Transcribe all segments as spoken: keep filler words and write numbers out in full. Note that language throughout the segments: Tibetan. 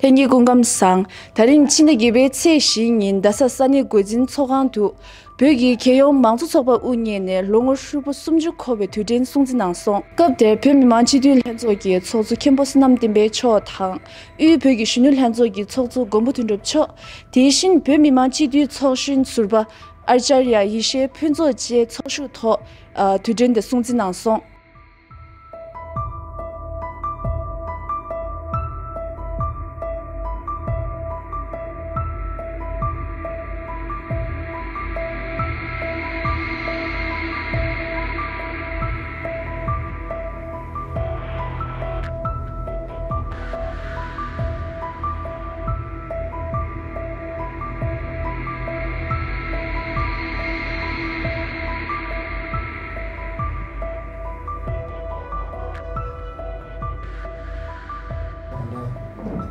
ལྷན་རྒྱས་སྐུ་ཁམས་བཟང་། ད་རིང་ཕྱི་ཟླ་བརྒྱད་པའི་ཚེས་བཞི་ཉིན་རྡ་ས་ས་གནས་འགོ་འཛིན་ཚོགས་ཁང་དུ། བོད་ཀྱི་རྒྱལ་ཡོངས་མང་གཙོ་ཚོགས་པ་དབུ་བརྙེས་ནས་ལོ་ངོ་ཧྲིལ་པོ་སུམ་ཅུ་འཁོར་བའི་དུས་དྲན་སྲུང་བརྩི་གནང་སོང་། སྐབས་དེར་བོད་མི་མང་སྤྱི་འཐུས་ལྷན་ཚོགས་ཀྱི་ཚོགས་གཙོ་མཁན་པོ་བསོད་ནམས་བསྟན་འཕེལ་མཆོག་དང་། དབུས་བོད་ཀྱི་གཞོན་ནུ་ལྷན་ཚོགས་ཀྱི་ཚོགས་གཙོ་མགོན་པོ་དོན་གྲུབ་མཆོག་དེ་བཞིན་བོད་མི་མང་སྤྱི་འཐུས་ཚོགས་གཞོན་ཟུར་པ་ཨར་ཅར་ཡ་ཡེ་ཤེས་ཕུན་ཚོགས་བཅས་ཚོགས་ཞུགས་ཐོག་ཨ། དུས་དྲན་དེ་སྲུང་བརྩི་གནང་སོང་།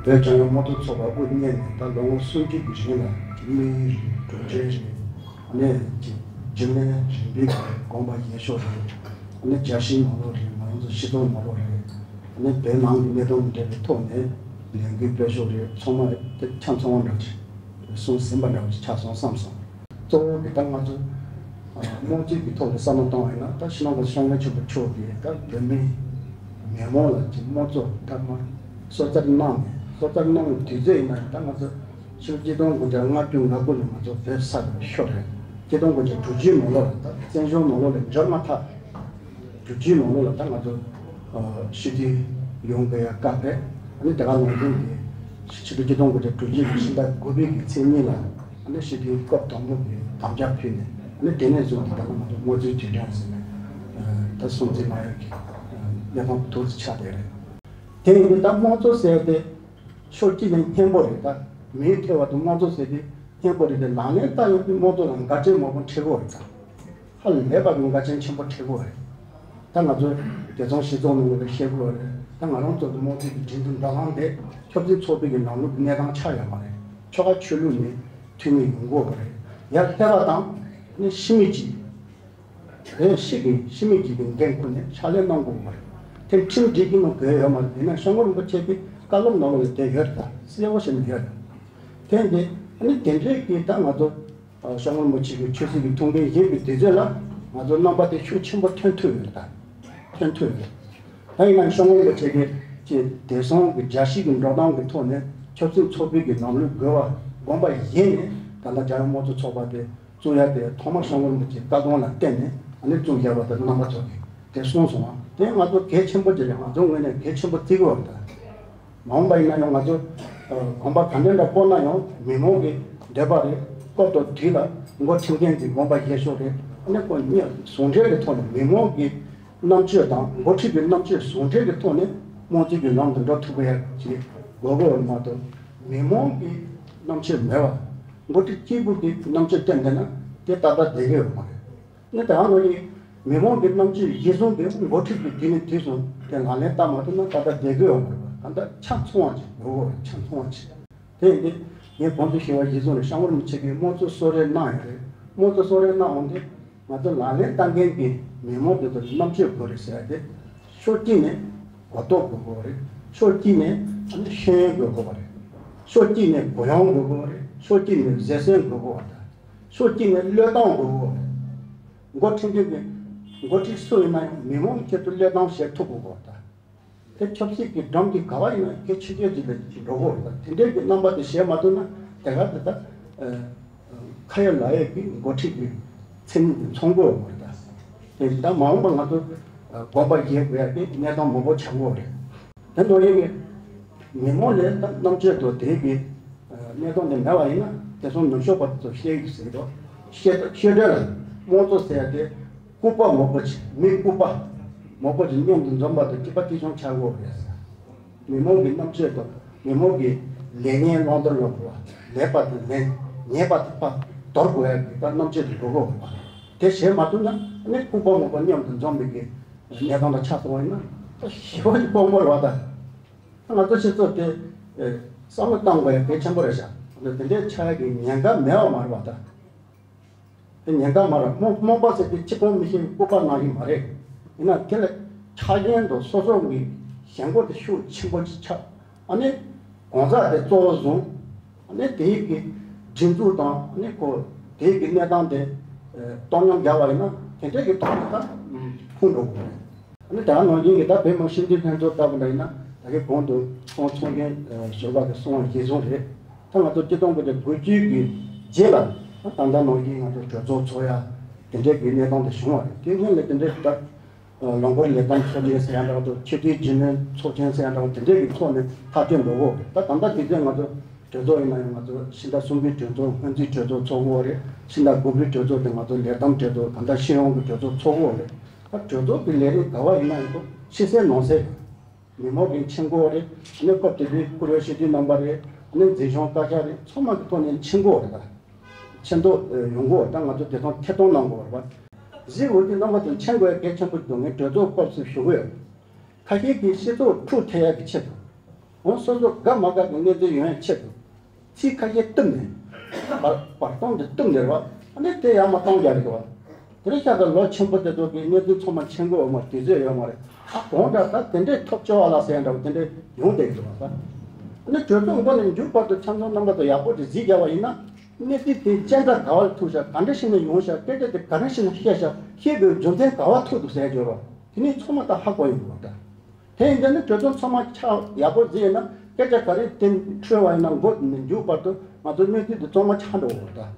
བོད་རྒྱལ་ཡོངས་དམངས་གཙོ་ཚོགས་པ་དབུ་བརྙེས་ནས་ད་ལོ་ངོ་སུམ་ཅུ་གི་རིང་ལ་དམིགས་ཡུལ་རེད། གྲུབ་འབྲས་རེད། ཨ་ནི་རྒྱུན་ལས་རིམ་པའི་གི་དགོངས་པ་རྒྱས་ཤོས་རེད། ཨ་ནི་རྒྱལ་སྤྱིའི་ནང་ལོགས་རེད། ང་རང་ཚོ་སྤྱི་ཚོགས་ནང་ལོགས་རེད། ཨ་ནི་བོད་ནང་གི་གནད་དོན་དང་འབྲེལ་བའི་ཐོག་ནས་ལས་འགུལ་སྤེལ་ཕྱོགས་རེད། ཚང་མ་དེ་ཆ་ཚང་བ་འདྲ་ཅིག་གསུངས་ཟིན་པ་འདྲ་ཅིག་ཆགས་སོང་བསམ་སོང་། གཙོ་བོ་གི་ད་ང་ཚོ་དམངས་གཙོའི་གི་ཐོག་ལ་བསམ་བློ་བཏང་བ་ཡིན་ན། ད་ཕྱི་ནང་གི་ཤོང་ལེ་ཆོས་པ་མཆོག་གིས་ད་བོད་མི་མི་མང་ལ་ཅིག་དམངས་གཙོ་ད་མ་སྲོག་རྩ་གནང་ནས། སྲོག་རྩ་གནང་བའི་དུས་ཚོད་ཡིན་ན། ད་ང་ཚོ་ཕྱི་ལོ་ཆིག་སྟོང་དགུ་བརྒྱ་ལྔ་བཅུ་ང་དགུ་ནས་ང་ཚོ་བོད་ས་དང་ཤོར་རེད། ཆིག་སྟོང་དགུ་བརྒྱ་དྲུག་ཅུའི་ནང་ལོགས་ལ་ད་བཙན་བྱོལ་ནང་ལོགས་ལ་འབྱོར་མ་ཐག་གྲུབ་ཆའི་ནང་ལོགས་ལ་ད་ང་ཚོ་ཨ་སྤྱི་འཐུས་ཡོང་དགོས་ཡ་བཀའ་ཕེབས། ཨ་ནི་དེ་ག་ནང་བཞིན་གྱི་ཕྱི་ལོ་ཆིག་སྟོང་དགུ་བརྒྱ་དྲུག་ཅུ་གི་ཕྱི་ཟླ་དགུ་པའི་གི་ཚེས་གཉིས་ལ་ཨ་ནི་སྤྱི་འཐུས་སྐབས་དང་པོ་གི་དམ་བཅའ་ཕུལ་ནས། ཨ་ནི་དེ་ནས་བཟུང་སྟེ་ད་ང་ཚོ་དམངས་གཙོའི་དུས་དྲན་ཟེར་ནས་ཨ་ད་སྲུང་བརྩི་གནང་ཡ་གི་ཨ་གནས་སྟངས་ཐོག་ཏུ་ཆགས་བསྡད་རེད། དེ་ཡིན་དུས་ད་དམངས་གཙོ་ཟེར་ཏེ་ཕྱོགས་གཅིག་ནས་སྙན་པོ་རེད། ད་མིའི་ཐོས་པ་དང་དམངས་གཙོ་ཟེར་ཏེ་སྙན་པོ་རེད་དེ། ལག་ལེན་བསྟར་ཡོང་དུས་དམངས་གཙོ་ལ་འགལ་རྐྱེན་མང་པོ་འཕྲད་ཀྱི་ཡོད་རེད། ད་ཧ་ལས་པ་གི་འགལ་རྐྱེན་ཆེན་པོ་འཕྲད་ཀྱི་ཡོད་རེད། ད་ང་ཚོ་དེ་ཚོ་གཞི་རྩའི་ནང་ལ་བཤད་དགོས་པ་རེད། ད་ང་རང་ཚོ་དམངས་གཙོའི་གི་སྒྲིག་འཛུགས་འགྲོ་སྟངས་དེ་ཆབ་སྲིད་ཚོགས་པའི་གི་ནང་ལོགས་ཀྱི་གནས་སྟངས་ཆགས་ཡོད་མ་རེད། ཆོལ་ཁ་ཆོས་ལུགས་ནས་འཐུས་མི་ཡོང་དགོས་པ་རེད། ཡར་སླེབས་པ་དང་ནི་ཕྱི་མི་གཅིག་རེད། ཕྱི་གི་ཕྱི་མི་གཅིག་གི་འགན་ཁུར་ནས་ཕྱག་ལས་གནང་དགོས་པ་རེད། དེ་ཁྲིམས་སྒྲིག་གི་ནང་འགལ་ཡོད་མ་རེད། ཡིན་ན་སྐྱབས་མགོན་རིན་པོ་ཆེ་གི་བཀའ་སློབ་ནང་ལ་དེ་ཡོད་རེད། ད་གསལ་པོ་བྱས་ནས་ཡོད་རེད། དེ་འདི་ཨ་ནི་དེ་འདྲའི་གི་ད་ང་ཚོ་ཨ་སྐྱབས་མགོན་རིན་པོ་ཆེ་གི་ཆོས་སྲིད་ཀྱི་ཐུགས་འགན་བཞེས་པའི་དུས་ཚོད་ལ་ང་ཚོ་རྣམ་པ་དེ་ཤུགས་ཆེན་པོ་ཐོན་ཐུབ་ཡོད་རེད། ད་ཐོན་ཐུབ་ཡོད་རེད། ད་ཡིན་ན་སྐྱབས་མགོན་རིན་པོ་ཆེ་གི་ཅིག་དེང་སང་གི་རྒྱལ་སྤྱི་གི་འགྲོ་སྟངས་ཀྱི་ཐོག་ནས་ཆབ་སྲིད་ཚོགས་པའི་གི་ནང་ལུགས་དགོས་པ་དགོངས་པ་བཞེས་ནས་ད་ལྟ་རྒྱལ་ཡོངས་དམངས་གཙོ་ཚོགས་པ་དེ་བཙུགས་ཡ་དེ་ཐོག་མར་སྐྱབས་མགོན་རིན་པོ་ཆེའི་བཀའ་དགོངས་ལ་བརྟེན་ནས་ཨ་ནི་བཙུགས་བཞག་པ་དེ་རྣམ་པ་ཚོ་གིས་དེ་གསུངས་སོང་བ། དེ་ང་ཚོ་གལ་ཆེན་པོ་ཅིག་རེད། ང་ཚོའི་ངོས་ནས་གལ་ཆེན་པོ་བརྩི་གི་ཡོད་རེད། ད་མ་འོངས་པ་ཡིན་ན་ཡང་ང་ཚོ་ཨ་དགོངས་པ་ག་འདྲ་འདྲ་བསྐོར་ན་ཡང་མི་མང་གི་འདོད་པ་རེད། སྐབས་དང་དུས་ལ་འགོ་ཁྲིད་མཁན་གྱི་དགོངས་པ་བཞེས་ཕྱོགས་རེད། ཨ་ནི་ཁོ་གཉིས་ཟུང་འབྲེལ་གྱི་ཐོག་ནས་མི་མང་གི་རྣམ་དཔྱོད་དང་འགོ་ཁྲིད་པའི་རྣམ་དཔྱོད་ཟུང་འབྲེལ་གྱི་ཐོག་ནས་དམངས་གཙོའི་གི་ལམ་དུ་འགྲོ་ཐུབ་པ་ཡ་ཅིག་དགོས་དགོས་པ་མ་གཏོགས། མི་མང་གི་རྣམ་དཔྱོད་མེད་པ། འགོ་ཁྲིད་གཅིག་པུ་གི་རྣམ་དཔྱོད་བསྟན་བསྡད་ན་དེ་ཏག་ཏག་བསྡད་ཀྱི་ཡོད་མ་རེད། ནི་ད་ང་ཡི་མི་མང་གི་རྣམ་དཔྱོད་གཞིར་བཟུང་གི་འགོ་ཁྲིད་ཀྱི་དུས་ནས་དུས་སུ་དེ་ལག་ལེན་བསྟར་མ་ཐུབ་ན་ད་ལྟ་བསྡད་དགོས་ཡོད་མ་རེད་པ། ད་ལྟ་ཆ་ཚང་བ་ཅིག་དགོས་ཡོད། ཆ་ཚང་བ་ཅིག་དེ་ཡིན་དུས་ངས་གོང་དུ་ཞུས་པ་གཞིར་བཟུང་ནས་སྐྱབས་མགོན་རིན་པོ་ཆེ་གིས་དམངས་གཙོ་གསོལ་རས་གནང་ཡོད་རེད། དམངས་གཙོ་གསོལ་རས་གནང་འོང་དུས་ང་ཚོ་ལག་ལེན་བསྟར་མཁན་གྱི་མི་མང་དེ་ཚོ་རྣམ་དཔྱོད་དགོས་རེད་ཟེར་ཏེ། ཕྱོགས་གཅིག་ནས་གོ་རྟོགས་དགོས་དགོས་རེད། ཕྱོགས་གཅིག་ནས་ཤེས་ཡོན་དགོས་དགོས་པ་རེད། ཕྱོགས་གཅིག་ནས་གུ་ཡངས་དགོས་དགོས་པ་རེད། ཕྱོགས་གཅིག་ནས་བཟོད་བསྲན་དགོས་དགོས་པ་དང་། ཕྱོགས་གཅིག་ནས་བློས་གཏོང་དགོས་དགོས་པ་རེད། འགོ་ཁྲིད་མཁན་གྱི་འགོ་ཁྲིད་སུ་ཡིན་ན་ཡང་མི་མང་གི་ཆེད་དུ་བློས་གཏོང་བྱེད་ཐུབ་དགོས་དགོས་པ་དང་། དེ་ཆབ་སྲིད་ཀྱི་འགྲམ་གྱི་ག་བ་ཡིན་ན་གལ་ཆེ་ཤོས་ཅིག་ལ་འགྲོ་དགོས་རེད། དེ་འདྲའི་གི་རྣམ་པ་དེ་བྱས་མ་ཐུབ་ན་དེ་ག་དེ་ད་ཁ་ཡོད་ལག་ཡོད་ཀྱི་འགོ་ཁྲིད་ཀྱི་མཚན་ཉིད་དེ་མཚོན་དགོས་རེད། དེ་ད་མ་འོངས་པ་ང་ཚོ་དགོངས་པ་བཞེས་དགོས་ཡ་གི་གནས་སྟངས་མང་པོ་ཆགས་ཀྱི་ཡོད་རེད། དེ་ནང་བཞིན་གྱི་མི་མང་ལ་ད་རྣམ་དཔྱོད་དང་དེ་གི་གནས་སྟངས་དེ་མེད་པ་ཡིན་ན་དེང་སང་ནུབ་ཕྱོགས་པ་དེ་ཚོ་བཤད་ཀྱི་ཟེར་གྱི་འདུག་བཤད་བཤད་གྲྭ་ལ་དམངས་གཙོ་ཟེར་ཡ་དེ། ལྐུགས་པ་མང་པོ་ཅིག་མི་ལྐུགས་པ་མང་པོ་ཅིག་མཉམ་དུ་འཛོམས་པ་དང་སྐྱིད་པ་ཐིག་ཆུང་ཆགས་ཀྱི་ཡོད་རེད། མི་མང་གི་རྣམ་དཔྱོད་དང་མི་མང་གི་ལས་ངན་བླང་དོར་ལ་གོ་བ། ལེགས་པ་དང་ལན་ཉེས་པ་དང་ཕར་དོར་དགོས་ཡ་གི་ད་རྣམ་དཔྱོད་དེ་དགོས་ཀྱི་ཡོད་རེད། དེ་བྱེད་མ་ཐུབ་ན་ནི་ལྐུགས་པ་མང་པོ་མཉམ་དུ་འཛོམས་པའི་གི་གནས་སྟངས་དང་ཆགས་སོང་བ་ཡིན་ན་ད་ཞེ་པོ་ཅིག་དཀོན་པོ་རེད་བ། ད་ང་ཚོ་སྤྱི་ཚོགས་དེ་བསམ་བློ་གཏང་དགོས་ཡ་གལ་ཆེན་པོ་རེད་ཤག་དེ་འདྲའི་ཆགས་ཡ་གི་ཉེན་ཁ་མེད་པ་མ་རེད་བ་ད། དེ་ཉེན་ཁ་མ་རེད། རྨོངས་རྨོངས་པ་ཟེར་དེ་ཕྱི་གོང་མི་ཤེས་པའི་ལྐུགས་པ་ནང་བཞིན་མ་རེད། ཡིན་ན་དེ་ལ་ཆ་རྐྱེན་དང་སོ་སོ་གི་ཞེན་ཁོག་དེ་ཤུགས་ཆེན་པོ་ཅིག་ཆགས། ཨ་ནི་ གང་ཟག་དེ་གཙོ་བོ་བཟུང་། ཨ་ནི་དེའི་གི་སྒྲིག་འཛུགས་དང་ཨ་ནི་ཁོ་དེའི་གི་གནས་སྟངས་དེ་བཏང་སྙོམས་རྒྱག་པ་ཡིན་ན་དེ་འདྲའི་གི་ཐོག་ནས་ད་ཁུངས་འགྲོ་དགོས་རེད། ཨ་ནི་ད་ནང་བཞིན་གི་ད་བོད་མི་སྤྱི་འཐུས་ལྷན་ཚོགས་ལྟ་བུ་འདྲ་ཡིན་ན་ད་གི་གོང་དུ་ཁོང་ཚོགས་མཁན་ཞོགས་པ་གི་གསུང་བ་གཞིར་བཟུང་རེད། ད་ང་ཚོ་སྤྱི་སྟོང་དགུ་བརྒྱ་དགུ་བཅུ་གི་རྗེས་ལ་ད་ད་ལྟ་ནང་བཞིན་ང་ཚོ་གྲོས་ཚོགས་ཚོགས་ཡ་དེ་འདྲའི་གི་གནས་སྟངས་དེ་བྱུང་བ་རེད། དེ་སྔོན་ལ་དེ་འདྲའི་ད། ལོ་འཁོར་ལས་དམ་ཚོགས་ཆེན་ཟེར་ཡ་འདྲ་བོ་དང་ཆེས་མཐོའི་སྤྱི་མོས་ཚོགས་ཆེན་ཟེར་ཡ་འདྲ་བོ་དེ་འདྲའི་གི་ཐོག་ནས་ཐག་གཅོད་འགྲོ་གི་ཡོད་རེད། ད་ད་ལྟ་དུས་ཚོད་ང་ཚོ་གྲོས་ཚོགས་ཡིན་ན་ཡང་ང་ཚོ་ཕྱི་ཟླ་གསུམ་པའི་གྲོས་ཚོགས་སྔོན་རྩིས་གྲོས་ཚོགས་ཚོགས་ཀྱི་ཡོད་རེད། ཕྱི་ཟླ་དགུ་པའི་གྲོས་ཚོགས་དེ་ང་ཚོ་ལས་དམ་གྲོས་ཚོགས་ད་ལྟ་སྤྱི་ཡོངས་ཀྱི་གྲོས་ཚོགས་ཚོགས་ཀྱི་ཡོད་རེད། ད་གྲོས་ཚོགས་ཀྱི་ལས་རིམ་ག་བ་ཡིན་ན་ཡང་ཕྱི་གསལ་ནང་གསལ་རེད། མི་མང་གིས་མཁྱེན་གྱི་ཡོད་རེད། ཨ་ནི་སྐབས་དེ་དུས་བཀུར་འོས་སྤྱི་འཐུས་རྣམ་པ་རེད། ཨ་ནི་འཛིན་སྐྱོང་བཀའ་ཤག་རེད། ཚང་མ་གི་ཐོག་ནས་མཁྱེན་གྱི་ཡོད་རེད་ད། མཁྱེན་རྟོགས་ཡོང་གི་ཡོད་རེད། ད་ང་ཚོ་དེ་ཚོ་ཐད་གཏོང་གནང་དགོས་རེད་པ། གཟིགས་འོས་བསྡུ་རྣམ་པ་ཚོས་མཁྱེན་དགོས་ཡ་གལ་ཆེན་པོ་འདུག་ངས་གྲོས་ཚོགས་སྐབས་སུ་ཞུ་གི་ཡོད། ཁ་ཤས་ཀྱིས་སྤྱི་ཚོགས་འཁྲུག་ཐེབས་ཡ་གི་ཆེད་དུ། འོ་སོ་སོ་དགའ་མ་དགའ་གི་གནས་ཚུལ་ཡོང་ཡ་ཆེད་དུ། ཚིག་ཁ་ཤས་བཏུམས་ནས། བར་བར་སྟོང་དེ་བཏུམས་ནས་རེད་པ། ཨ་ནི་དེ་ཡར་མར་གཏོང་རྒྱག་གི་འདུག་པ། དེ་རིང་ཤར་ཁ་ལོ་ཆེན་པོ་དེ་ཚོ་གི་གནས་ཚུལ་ཚང་མ་མཁྱེན་གྱི་ཡོད་མ་རེད། དུས་ཚོད་ཡོད་མ་རེད། ཨ་གང་འདྲ་ད་དེ་འདྲའི་ཐོབ་ཆོག་པ་ལ་ཟེར་ཡ་འདྲ་བོ་དེ་འདྲའི་ཡོང་བསྡད་ཀྱི་འདུག་པ་ད། ཨ་ནི་གྲོས་ཚོགས་འགོ་ནས་མཇུག་བར་དུ་ཆ་ཚང་རྣམ་པ་ཚོ་ཡག་པོ་ཅིག་གཟིགས་བརྒྱབ་པ་ཡིན་ན། གནས་ཚུལ་དེ་ཅན་ད་ག་བ་ལ་ཐུག་ཤག་ག་འདྲ་ཞིག་ནས་ཡོང་ཤག་སྐད་ཆ་དེ་ག་འདྲ་ཞིག་ནས་བཤད་ཤག་བཤད་དགོས་རྒྱུ་མཚན་ག་བ་ཐུག་འདུག་ཟེར་རྒྱུ་རོ། དེ་ནས་ཚང་མ་ད་ཧ་གོ་ཡོང་གི་རེད་ད། དེ་ཡིན་དུས་ནི་གྲོས་ཚོགས་ཚང་མ་ཆ་ཡག་པོ་གཟིགས་ཡོད་ན་སྐད་ཆ་ག་རེ་དེ་འཁྲོལ་བ་ཡིན་ན་འགོ་ནས་མཇུག་བར་དུ་ང་ཚོ་གནས་ཚུལ་དེ་ཚང་མ་ཆགས་འགྲོ་གི་རེད་ད།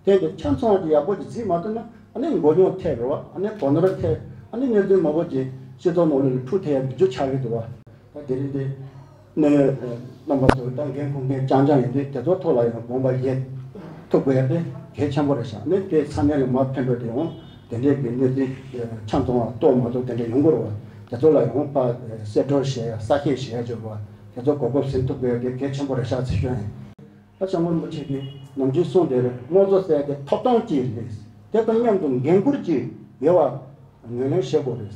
དེ་ཡིན་དུས་ཆ་ཚང་བ་དེ་ཡག་པོ་ཅིག་གཟིགས་མ་ཐུབ་ན་ཨ་ནི་མགོ་རྙོག་ཐེབས་རེད་པ། ཨ་ནི་གོ་ནོར་ཐེབས། ཨ་ནི་གནས་ཚུལ་མང་པོ་ཅིག་སྤྱི་ཚོགས་ནང་ལོགས་ལ་འཁྲུག་ཐེབས་ཡ་གི་རྒྱུ་ཆགས་ཀྱི་འདུག་པ། ད་དེ་རིང་དེ་གནད་ཡོད་རྣམ་པ་ཚོ་ད་འགན་འཁུར་མཁན་རྐྱང་རྐྱང་ཡིན་དུས་དེ་ཚོ་ཐོག་ལ་ཡང་དགོངས་པ་བཞེས་ཐུབ་དགོས་ཡ་དེ་གལ་ཆེན་པོ་རེད་ཤག་ཨ་ནི་དེ་ས་གནས་ལ་མར་ཕན་པ་དེ་ཡང་དེ་འདྲའི་གི་གནས་ཚུལ་ཆ་ཚང་བ་རྟོགས་མ་ཐུབ་དེ་འདྲ་ཡོང་གི་རེད་པ། དེ་ཚོ་ལ་ཡང་ཕར་གསལ་བསྒྲགས་བྱེད་ཡ་གསལ་བཤད་བྱེད་ཡ་བྱེད་དགོས་པ། དེ་ཚོ་གོ་སྐབས་ཟིན་ཐུབ་དགོས་ཡ་དེ་གལ་ཆེན་པོ་རེད་ཤག་ཟེར་ཞུ་ཡ་ཡིན། ད་སྐྱབས་མགོན་རིན་པོ་ཆེ་གིས་ནམ་རྒྱུན་གསུངས་བསྡད་རེད། དམངས་གཙོ་ཟེར་ཡ་དེ་ཐོབ་ཐང་གཅིག་རེད། དེ་དང་མཉམ་དུ་འགན་ཁུར་གཅིག་ཡོད་པ་ངོས་ལེན་བྱེད་དགོས་རེད།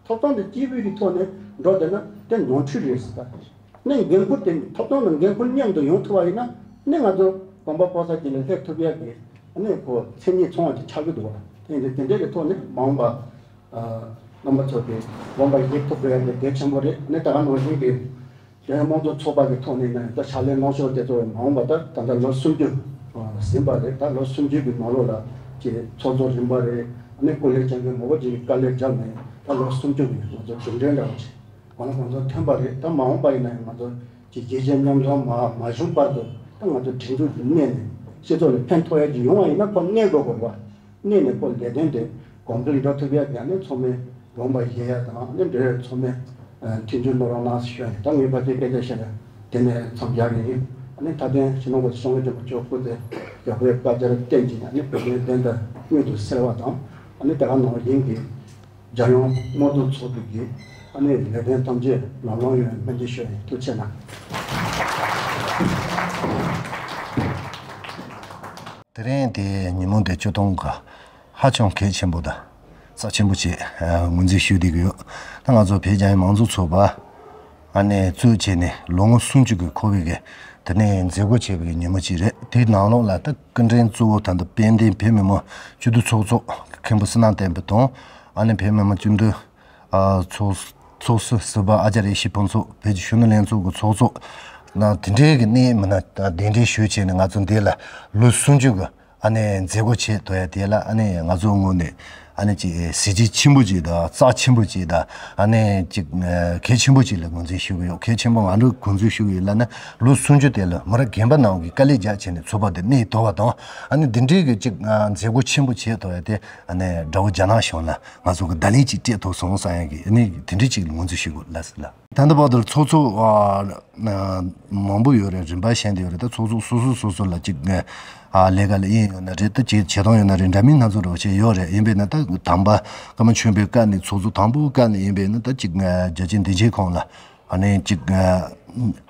ཐོབ་ཐང་དེ་གཅིག་པུའི་གི་ཐོག་ནས་འགྲོ་བསྡད་ན་དེ་ནོར་འཁྲུལ་རེད་ཟེར། ད་ནི་འགན་ཁུར་དེ་ཐོབ་ཐང་དང་འགན་ཁུར་མཉམ་དུ་ཡོང་ཐུབ་པ་ཡིན་ན་ནི་ང་ཚོ་གོམ་པ་སྤོ་ས་གཅིག་ལ་སླེབས་ཐུབ་ཡ་གི་ནི་ཁོ་མཚན་ཉིད་ཚང་བ་ཅིག་ཆགས་ཀྱི་འདུག་བ། དེ་ཡིན་དུས་དེ་འདྲའི་གི་ཐོག་ནས་མ་འོངས་པ་རྣམ་པ་ཚོ་གི་དགོངས་པ་བཞེས་ཐུབ་དགོས་ཡ་དེ་གལ་ཆེན་པོ་རེད། ནི་ད་ག་ནང་བཞིན་གི་རྒྱལ་ཡོངས་དམངས་གཙོ་ཚོགས་པ་གི་ཐོག་ནས་ནས་ད་ཕྱག་ལས་གནང་ཕྱོགས་དེ་ཚོ་མ་འོངས་པ་ད་ད་ལྟ་ལོ་སུམ་ཅུ་ཟིན་པ་རེད། ད་ལོ་སུམ་ཅུ་གི་ནང་ལོགས་ལ་ཀྱི་ཚོགས་གཙོ་རིམ་པ་རེད། ཨ་ནི་སྐུ་ལས་བསྐྱོན་མཁན་མང་པོ་ཅིག་གིས་དཀའ་ལས་བརྒྱབ་ནས་ད་ལོ་སུམ་ཅུ་གི་ང་ཚོ་གྲུབ་འབྲས་འདྲ་བོ་ཅིག་གང་ལ་གང་འཚམ་ཐོན་པ་རེད། ད་མ་འོངས་པ་ཡིན་ན་ཡང་ང་ཚོ་ཀྱི་རྒྱལ་སྤྱིའི་མཉམ་འཛོམས་མ་མ་བྱུང་བར་དུ་ད་ང་ཚོ་སྒྲིག་འཛུགས་ཀྱི་གནས་ནས་སྤྱི་ཚོགས་ལ་ཕན་ཐོགས་ཡ་ཅིག་ཡོང་བ་ཡིན་ན་ཁོ་གནས་དགོས་དགོས་པ། གནས་ནས་ཁོ་ལས་དོན་དེ་གོང་འཕེལ་འགྲོ་ཐུབ་ཡ་གི་ནི་ཚང་མས་དགོངས་པ་བཞེས་ཡ་དང་ནི་འབྲེལ་ཡོད་ཚང་མས་མཐུན་འགྱུར་གནང་རོགས་གནང་ཞུ་ཡ་ཡིན། ད་ངས་ཕལ་ཆེར་སྐད་ཆ་བཤད་ན་དེ་ནས་མཚམས་རྒྱག་གི་ཡིན། ཨ་ནི་མཐའ་དོན་སྤྱི་ནོར་གོང་ས་སྐྱབས་མགོན་ཆེན་པོ་མཆོག་སྐུ་ཚེ་ཡག་པོའི་བཀའ་རྒྱར་བརྟེན་གྱིས་ཨ་ནི་བོད་དོན་བདེན་དང་མྱུར་དུ་གསལ་བ་དང་། ཨ་ནི་དེ་ག་ནང་བཞིན་གྱི་རྒྱལ་ཡོངས་དམངས་གཙོ་ཚོགས་པའི་གི་ཨ་ནི་ལས་དོན་ཐམས་ཅད་ལམ་ལྷོང་ཡོང་བའི་སྨོན་འདུན་ཞུ་ཡ་ཡིན། ཐུགས་རྗེ་གནང་། དེ་རིང་དེ་ཉིན་མོ་དེ་སྤྱི་བཏང་གི་ཧ་ཅང་གལ་ཆེན་པོ་དང་རྩ་ཆེན་པོ་བྱས་ངོས་འཛིན་ཞུ་བསྡད་ཀྱི་ཡོད། ད་ང་ཚོ་བོད་རྒྱལ་ཡོངས་མང་གཙོ་ཚོགས་པ་ཨ་ནི་གཙོས་བྱས་ནས་ལོ་ངོ་སུམ་ཅུ་གི་འཁོར་བའི་གི་དེ་ནས་མཛད་སྒོ་བྱས་པའི་ཉིན་མོ་ཅིག་རེད། དེའི་ནང་ལོགས་ལ་ད་སྐུ་མགྲོན་གཙོ་བོ་ད་ལྟ་དཔལ་ལྡན་བོད་མི་མང་སྤྱི་འཐུས་ཚོགས་གཙོ་མཁན་པོ་བསོད་ནམས་བསྟན་འཕེལ་དང་ཨ་ནི་བོད་མི་མང་སྤྱི་འཐུས་ཨ་ཚོགས་ཚོགས་སུ་ཟུར་པ་ཨ་ཅཱརྱ་ཡེ་ཤེས་ཕུན་ཚོགས་བོད་ཀྱི་གཞོན་ནུ་ལྷན་ཚོགས་ཀྱི་ཚོགས་གཙོ་ན་དེ་འདྲའི་གི་གནས་མི་སྣ་གདན་འདྲེན་ཞུས་བྱས་ནས་ང་ཚོ་འདི་ལ་ལོ་སུམ་ཅུ་གི་ཨ་ནི་མཛད་སྒོ་བྱེད་དོ་ཡ་དེ་ལ་ཨ་ནི་ང་ཚོ་ངོས་ནས་ཨ་ནི་ཅིག་གཟི་བརྗིད་ཆེན་པོ་ཅིག་དང་རྩ་ཆེན་པོ་ཅིག་དང་ཨ་ནི་ཅིག་གལ་ཆེན་པོ་ཅིག་ལ་ངོས་འཛིན་ཞུ་གི་ཡོད། གལ་ཆེན་པོ་ང་ཚོ་ངོས་འཛིན་ཞུ་གི་ཡོད་ལབ་ན་ལོ་སུམ་ཅུ་དེ་ལ་མི་རབས་རྒན་པ་རྣམས་ཀྱིས་དཀའ་ལས་རྒྱག་བྱས་ནས་ཚོགས་པ་དེ་གནས་ཐུབ་པ་དང་ཨ་ནི་འདི་འདྲའི་གི་ཅིག་མཛད་སྒོ་ཆེན་པོ་བྱེད་དོ་ཡ་དེ་ཨ་ནི་དགྲ་བོ་རྒྱ་ནག་གཞུང་ལ། ང་ཚོ་གི་བརྡ་ལན་ཅིག་སྤྲད་ཐུབ་སོང་བསམ་ཡག་གི་ཨ་ནི་དེ་འདྲའི་ཅིག་ལ་ངོས་འཛིན་ཞུ་དགོས་ལབ་ཟེར་ལ། ད་ལྟ་བར་དུ་ཚོགས་གཙོ་ཨ་མང་པོ་ཡོད་རེད། རིམ་པ་བཞིན་དུ་ཡོད་རེད། ད་ཚོགས་གཙོ་སོ་སོ་སོ་སོ་ལ་ཅིག་ཨ་ལས་ཀ་ལ་དབྱིངས་ཡོད་ན་རེད། ད་ཅིག་བྱེད་སྟངས་ཡོད་ན་རེད། འདྲ་མིན་སྣ་ཚོགས་རེ་བ་ཅིག་ཡོད་རེད། ཡིན་པས་ན་ད་དམ་པ་ཀརྨ་ཆོས་འཕེལ་སྐབས་ནས་ཚོགས་གཙོ་དང་པོ་སྐབས་ནས་ཡིན་པས་ན་ད་ཅིག་ཨ་རྒྱལ་སྤྱིའི་བདེ་སྐྱིད་ཁང་ལ་ཨ་ནི་ཅིག་ཨ་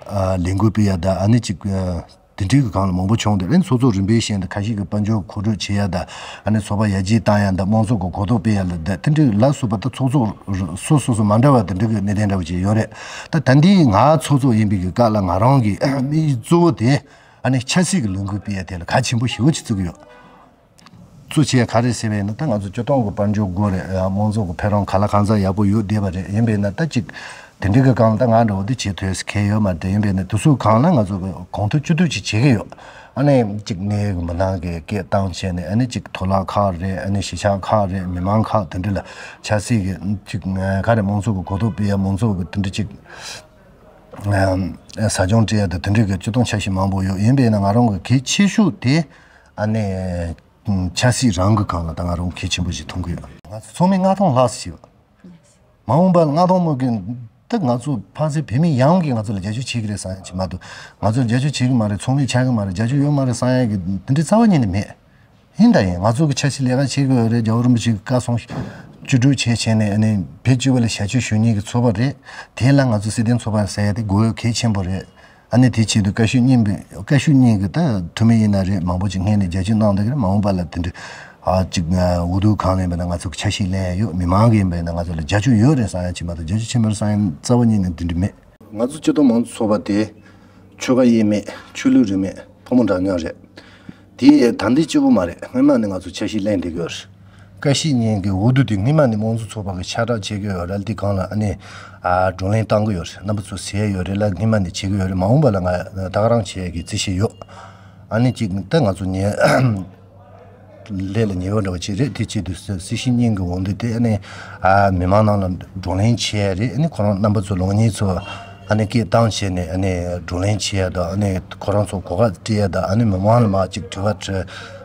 ཨ་ལས་འགུལ་སྤེལ་ཡ་ད་ཨ་ནི་ཅིག་ཨ། དེ་འདྲའི་གི་སྒང་ལ་མང་པོ་བྱུང་སྟེ་ཨ་ནི་ཚོགས་གཙོ་རིམ་པས་བཞིན་དུ་ཁ་ཤས་ཀྱི་དཔལ་འབྱོར་གོ་སྒྲིག་བྱེད་ཡ་དང་ཨ་ནི་ཚོགས་པ་ཡར་རྒྱས་བཏང་ཡ་དང་དམངས་གཙོ་གི་གོ་རྟོགས་སྤེལ་ཡ་ལ་དང་དེ་འདྲའི་ལ་སོགས་པ་དང་ཚོགས་གཙོ་སོ་སོ་སོ་མ་འདྲ་བ་དེ་འདྲའི་གི་གནད་དོན་འདྲ་བོ་ཅིག་ཡོད་རེད། ད་ད་འདི་ང་ཚོགས་གཙོ་ཡིན་པའི་གི་སྐབས་ལ་ང་རང་གི་དམིགས་ཡུལ་གཙོ་བོ་དེ་ཨ་ནི་ཆབ་སྲིད་ཀྱི་ལས་འགུལ་སྤེལ་ཡ་དེ་ལ་གལ་ཆེན་པོ་ཞེ་པོ་ཅིག་བརྩི་གི་ཡོད། གཙོ་ཆེ་ག་རེ་ཟེར་བས་ན་ད་ང་ཚོ་སྤྱི་བཏང་གི་དཔལ་འབྱོར་དགོས་རེད། དམངས་གཙོ་གི་འཕེལ་རིམ་ག་ལ་གང་འཚམ་ཡག་པོ་ཡོད་བསྡད་པ་རེད། ཡིན་པས་ན་ད་ཅིག་ དེ་འདྲའི་གི་སྒང་ལ་ད་ང་འདྲ་བོ་དེ་བྱེད་ཐུབ་ས་གང་ཡོད་མ་རེད། དེ་ཡིན་པས་ནས་དེ་ཚོའི་སྒང་ལ་ང་ཚོ་གི་གང་ཐུབ་ཅི་ཐུབ་ཅིག་བྱེད་ཀྱི་ཡོད། ཨ་ནི་གཅིག་གནས་ཡུལ་མི་ནང་གི་སྐད་བཏང་བྱས་ནས། ཨ་ནི་གཅིག་དུག་ལག་ཁག་རེད། ཨ་ནི་གཞིས་ཆགས་ཁག་རེད། མི་མང་ཁག་དེ་འདྲ་ལ་ཆབ་སྲིད་ཀྱི་གཅིག་ག་རེ་མང་ཚོགས་ཀྱི་གོ་རྟོགས་སྤེལ་ཡ། མང་ཚོགས་ཀྱི་དེ་འདྲ་གཅིག་ཟབ་སྦྱོང་སྤྲད་ཡ་དང་དེ་འདྲའི་གི་སྤྱིར་བཏང་འཆར་གཞི་མང་པོ་ཡོད། ཡིན་པས་ན་ང་རང་གི་གལ་ཆེ་ཤོས་དེ་ཨ་ནི་ཆབ་སྲིད་རང་གི་སྒང་ལ་ད་ང་རང་གལ་ཆེན་པོ་ཞིག་མཐོང་གི་ཡོད། ང་ཚོ་ཚང་མས་མངའ་ཐང་ལྷག་ཟེར་བ། མ་འོངས་པ་ལ་མངའ་ཐང་མོ་གི། ད་ང་ཚོ་ཕ་སི་བོད་མི་ཡོངས་ཀྱིས་ང་ཚོ་ལ་རྒྱབ་སྐྱོར་བྱེད་ཀྱི་རེད་བསམ་ཡ་ཅིག་མ་གཏོགས། ང་ཚོ་ལ་རྒྱབ་སྐྱོར་བྱེད་ཀྱི་མ་རེད། ཚོགས་མི་ཆགས་ཀྱི་མ་རེད། རྒྱབ་སྐྱོར་ཡོད་མ་རེད་བསམ་ཡ་གི་དེ་འདྲའི་རྩ་བ་ཉིད་ནས་མེད། ཡིན་ད་ཡིན། ང་ཚོ་གི་འཆར་གཞི་ལས་ཀ་བྱེད་ཀྱི་ཡོད་རེད། རྒྱལ་བ་རིན་པོ་ཆེ་གི་བཀའ་གསུང་བཅུ་དྲུག་བྱས་བྱས་ནས། ཨ་ནི་བོད་སྤྱི་པ་ལ་ཞབས་ཕྱི་ཞུ་མཁན་གྱི་ཚོགས་པ་རེད། དེ་ལ་ང་ཚོ་སྲིད་དོན་ཚོགས་པ་ཟེར་ཡ་དེ་དགོས་ཡ་གལ་ཆེན་པོ་རེད། ཨ་ནི་དེའི་ཆེད་དུ་བཀའ་ཤོག་གཉིས་པའི་བཀའ་ཤོག་གཉིས་ཀྱི་ད་འཐུས་མི་ཡིན་ན་རེད། མང་པོ་ཅིག་སྔོན་ནས་རྒྱབ་སྐྱོར་གནང་བསྡད་ཀྱི་རེད། མ་འོངས་པ་ལ་དེ་འདྲ་ཨ་ཅིག་འུ་ཐུག་གང་ལེན་པ་ན་ང་ཚོ་གི་འཆར་གཞི་ལེན་ཡ་ཡོད། མི་མང་གི་ཡིན་པ་ཡིན་ན་ང་ཚོ་ལ་རྒྱབ་སྐྱོར་ཡོད་རེད་བསམ་ཡ་ཅིག་མ་གཏོགས། རྒྱབ་སྐྱོར་བྱེད་མ་རེད་བསམ་ཡ་རྩ་བ་ཉིད་ནས་དེ་འདྲ་མེད། ང་ཚོ་སྤྱི་ཚོགས་མང་གཙོ་ཚོགས་པ་དེ་ཆོལ་ཁ་དབྱེ་མེད། ཆོས་ལུགས་རིས་མེད། ཕོ་མོ་འདྲ་མཉམ་རེད། དེ་ད་ལྟའི་སྐྱིད་པོ་མ་རེད། སྔོན་མ་ནས་ང་ཚོ་འཆར་གཞི་ལེན་བསྡད་ཀྱི་ཡོད་རེད། བཀའ་ཤག་གཉིས་ཀྱི་འོས་བསྡུ་དེ་སྔོན་མ་ནས་དམངས་གཙོ་ཚོགས་པ་གི་ཁྱབ་བསྒྲགས་བྱེད་ཀྱི་ཡོད་རེད། དེ་སྒང་ལ་ཨ་ནི་ཨ་བགྲོ་གླེང་གཏང་གི་ཡོད་རེད། རྣམ་པ་ཚོ་ཟེར་ཡོད་རེད་ལ། སྔོན་མ་ནས་བྱེད་ཀྱི་ཡོད་རེད། མ་འོངས་པ་ལ་ང་ད་ག་རང་བྱེད་ཡ་གི་རྩིས་བཞིན་ཡོད། ཨ་ནི་གཅིག་ད་ང་ཚོ་ཉེ་ལས་ལ་ཉེ་བ་འདྲ་བ་ཅིག་རེད། དེ་ཆེད་དུ་སྲིད་སྲིད་སྤྱི་གཉིས་ཀྱི་འོས་བསྡུ་དེ་ཨ་ནི་ཨ་མི་མང་ནང་ལ་བགྲོ་གླེང་བྱེད་ཡ་རེད། ཨ་ནི་ཁོ་རང་རྣམ་པ་ཚོ་ལོ་གཉིས་ཚོ་ཨ་ནི་སྐད་བཏང་བྱས་ནས། ཨ་ནི་བགྲོ་གླེང་བྱེད་ཡ་དང་། ཨ་ནི་ཁོ་རང་ཚོ་གོ་སྐབས་སྤྲད་ཡ་དང་། ཨ་ནི་མི་མང་ལ་མར་ཅིག་དྲི་བ་དྲི་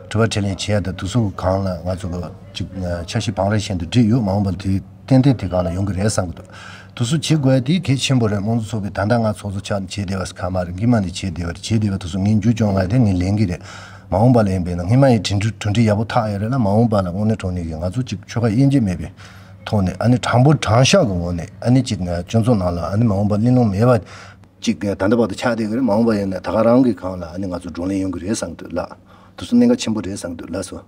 དྲི་བ་དྲིས་ལན་བྱེད་ཡ་དང་། དེ་ཚོ་སྒང་ལ་ང་ཚོ་གི་ཅིག་འཆར་གཞི་བང་རིམ་བཞིན་དུ་བསྒྲིགས་ཡོད། མ་འོངས་པ་དེ་ཏན་ཏན་དེ་སྒང་ལ་ཡོང་གི་རེད་བསམ་གི་འདུག་དེ་ཚོ་བྱེད་དགོས་ཡ་དེ་གལ་ཆེན་པོ་རེད། དམངས་གཙོ་ཚོགས་པའི་ད་ལྟ་ང་ཚོགས་གཙོ་ཆགས་ནས་བྱས་བསྡད་པ་ཁ་མ་རེད། སྔོན་མ་ནས་བྱས་བསྡད་པ་རེད། བྱས་བསྡད་པ་དེ་ཚོ་ངས་མཇུག་སྐྱོང་ཡ་དེ་ངས་ལེན་གི་རེད། མ་འོངས་པ་ལ་ཡིན་པས་ན་སྔོན་མ་ཡི་གྲུབ་འབྲས་གྲུབ་འབྲས་ཡག་པོ་ཐོབ་ཡོད་རེད་ལ། མ་འོངས་པ་ལ་དངོས་གནས་དྲང་གནས་ཀྱི་ང་ཚོ་ཅིག་ཆོལ་ཁ་དབྱེ་འབྱེད་མེད་པའི་ཐོག་ནས། ཨ་ནི་དྲང་པོ་དྲང་བཞག་གི་ངོས་ནས། ཨ་ནི་ཅིག་སྤྱི་ཚོགས་ནང་ལ་ཨ་ནི་མ་འོངས་པ་གླེང་སློང་མེད་པ་ཅིག་ད་ལྟ་བར་དུ་ཆགས་བསྡད་ཀྱི་རེད། མ་འོངས་པ་ཡིན་ན་ད་ག་རང་གི་སྒང་ལ་ཨ་ནི་ང་ཚོ་བགྲོ་གླེང་ཡོང་གི་རེད་བསམ་གི་འདུག་ལགས། དེ་ཚོ་གནད་འགག་ཆེན་པོ་རེད་བསམ་གི་འདུག་ལགས་སོ།